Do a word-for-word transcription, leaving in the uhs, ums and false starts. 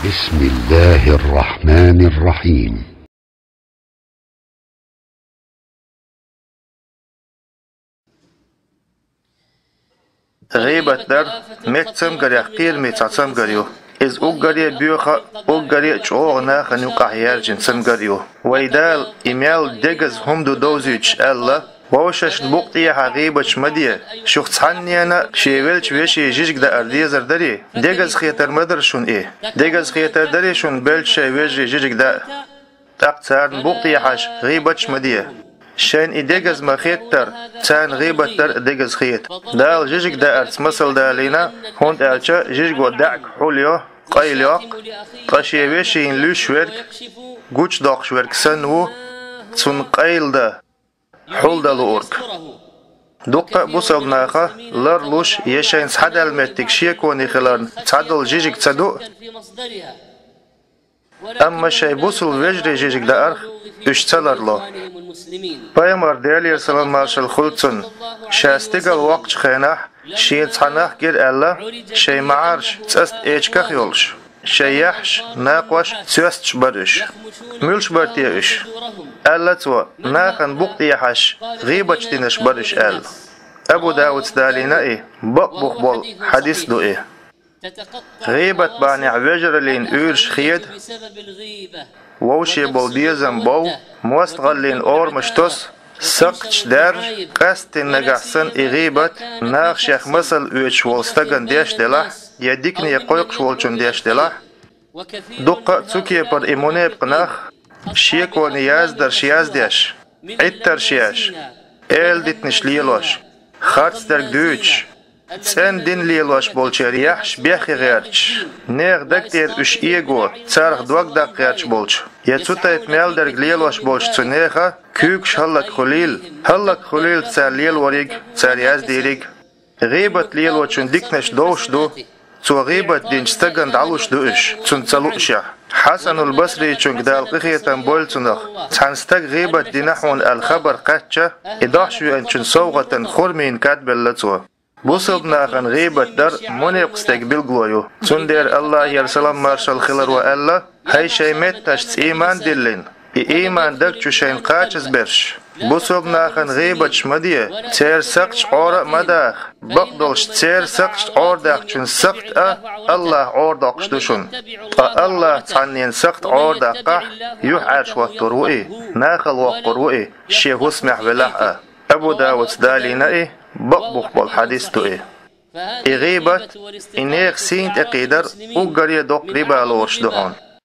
بسم الله الرحمن الرحيم. ГӀийбат дар мега цамгарех кхераме цхьа цамгар ю. Иза уггаре а боьха, уггаре а чӀогӀа нахана юкъахь яьржина цамгар ю. Вай Дала и мел дегаза хӀума ду довзуьйтуш аьлла: «Вовшашна букъа тӀехьа гӀийбаташ ма де. Шух цхьаннена а шен веллачу вешин жижиг даар дезар дарий? Дегаза хетар ма дара шуна и. Дегаза хетар дарий шуна беллачу шайн вежарийн жижиг даа?» ТӀаккха царна букъа тӀехьаш гӀийбаташ ма де. Шайна и дегаза ма хеттара, царна гӀийбат дар а дегаза хета. Дала жижиг даарца масал далийна, хӀунда аьлча жижиго даьӀахк хьулйо, къайла йоккху, ткъа шен вешин луьйш верг, гучудоккхуш верг санна ву, цунна къайладан, хьулдан луург. Дуккха а бусалба наха ларлуш я шайна схьадаьлла меттиг шеконе хиларна цхьадолу жижиг ца ду, амма шайн бусалба вежарийн жижиг даарх уьш ца ларло. Пайхамар, Делера салам-маршалла хуьлда цунна, ша стигала воккхучу хенахь шена цхьа нах гира аьлла, шайн маӀарш цӀаста эчигах йолуш, шайн яххьаш, накхош соьсташ бара уьш. Муьлш бара те уьш? Аьлла цо, нахана букъа тӀехьаш гӀийбаташ динарш бара уьш аьлла. Абу Дауда далийна и, бакъ бух болу хьадис ду и. ГӀийбат бахьанехь вежараллин уьйраш хеда, вовше болу безам бов, мостагӀаллин орамаш тосу, сакхташ даьржа, къаьсттина нагахь санна и гӀийбат, наха шех масал оьцуш волу стагана деш делахь, я дикане кхойкхуш волчунна деш делахь, дуккха а цу кепара и мунепакъ нах, шеконе яздарш яздеш, Ӏиттарш еш, эладитанаш лелош, харцдерг дуьйцуш, цӀена дин лелош болчеран яххьаш бехке гӀерташ, нехан даг тӀера уьш эго, царах дог даккха гӀерташ болчу, я цу тайпа мел дерг лелош болчу цу нехан куьйгаш хӀаллакьхуьлийла, хӀаллакьхуьлийла цара лелориг, цара яздийриг. ГӀийбат лелочун диканаш довш ду, цо гӀийбат динчу стагана дӀалуш ду уьш, цунна ца луушехь. Хьасанул Басричуьнга, Дала къинхетам бойла цунах, цхьана стага гӀийбат дина хьуна аьлла хабар кхаьчча, и дохьуш веанчун совгӀатана хурмийн кад белла цо. Бусалба нахана гӀийбат дар мунепакъ стеган билгало ю. Цундела Аллахьера салам-маршалла хилархо аьлла: «ХӀай шайн меттанашца ийман диллина, и ийман даг чу шайна кхачазберш, бусалба нахана гӀийбаташ ма де, церан сакхташ Ӏора а ма даха, бакъдолуш церан сакхташ Ӏорадаккхачун сакхт а Аллахь Ӏорадоккхуш ду шуна. Ткъа Аллахь цхьаннен сакхт Ӏорадаккхахь, юьхьӀаьржа хӀоттур ву и, нахала воккхур ву и, шен хӀусамехь велахь а». Абу Дауда далийна и, бакъ бух болу хьадис ду и. И гӀийбат, и нехан сийна тӀекхийдар уггаре а доккха риба лоруш ду хьуна.